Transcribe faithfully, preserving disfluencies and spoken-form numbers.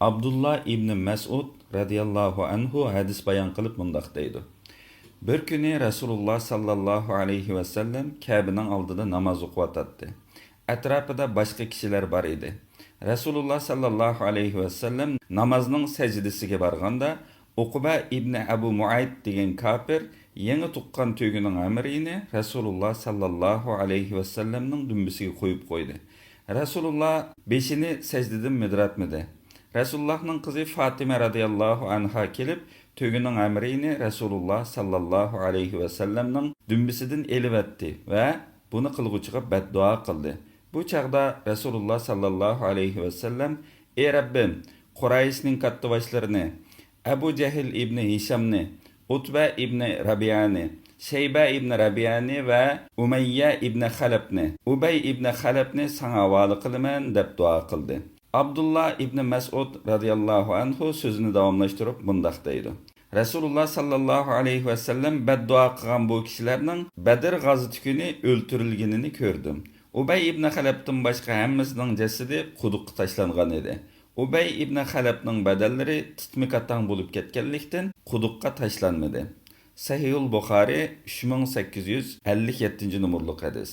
ئابدۇللا ئىبنى مەسئۇد رەزىياللاھۇ ئەنھۇ ھەدىس بايان قىلىپ مۇنداق دەيدۇ: بىر كۈنى رەسۇلۇللا ساللاللاھۇ ئەلەيھى ۋەسەللەم كەبىنىڭ ئالدىدا ناماز ئوقۇۋاتاتتى. ئەتراپىدا باشقا كىشىلەر بار ئىدى. رەسۇلۇللا ساللاللاھۇ ئەلەيھى ۋەسەللەم نامازنىڭ سەجدىسىگە بارغاندا، ئۇقبە ئىبنى ئەبۇ مۇئەيت دېگەن كاپىر يېڭى تۇغقان تۆگىنىڭ ھەمرىيىنى رەسۇلۇللا ساللاللاھۇ ئەلەيھى ۋەسەللەمنىڭ دۈمبىسىگە قويۇپ قويدى. رەسۇلۇللا بېشىنى سەجدىدىن مىدىراتمىدى. رەسۇلۇللاھنىڭ قىزى فاتىمە رەزىياللاھۇ ئەنھا كېلىپ، تۆگىنىڭ ھەمرىيىنى رەسۇلۇللا ساللاللاھۇ ئەلەيھى ۋەسەللەمنىڭ دۈمبىسىدىن ئېلىۋەتتى ۋە بۇنى قىلغۇچىغا بەددۇئا قىلدى. بۇ چاغدا رەسۇلۇللا ساللاللاھۇ ئەلەيھى ۋەسەللەم: «ئى رەببىم، قۇرەيشنىڭ كاتتىباشلىرىنى، ئەبۇ جەھىل ئىبنى ھىشامنى، ئۇتبە ئىبنى رەبىئەنى، شەيبە ئىبنى رەبىئەنى ۋە ئۇمەييە ئىبنى خەلەپنى، ئۇبەي ئىبنى خەلەپنى ساڭا ھاۋالە قىلىمەن» دەپ دۇئا قىلدى. ئابدۇللا ئىبنى مەسئۇد رەزىياللاھۇ ئەنھۇ سۆزىنى داۋاملاشتۇرۇپ مۇنداق دەيدۇ: رەسۇلۇللا ساللاللاھۇ ئەلەيھى ۋەسەللەم بەددۇئا قىلغان بۇ كىشىلەرنىڭ بەدر غازىتى كۈنى ئۆلتۈرۈلگىنىنى كۆردۈم. ئۇبەي ئىبنى خەلەپتىن باشقا ھەممىسىنىڭ جەسىدى قۇدۇققا تاشلانغان ئىدى. ئۇبەي ئىبنى خەلەپنىڭ بەدەنلىرى تىتمىكاتاڭ بولۇپ كەتكەنلىكتىن، قۇدۇققا تاشلانمىدى. سەھىھۇل بۇخارىي، ئۈچ مىڭ سەككىز يۈز ئەللىك يەتتىنچى نومۇرلۇق ھەدىس.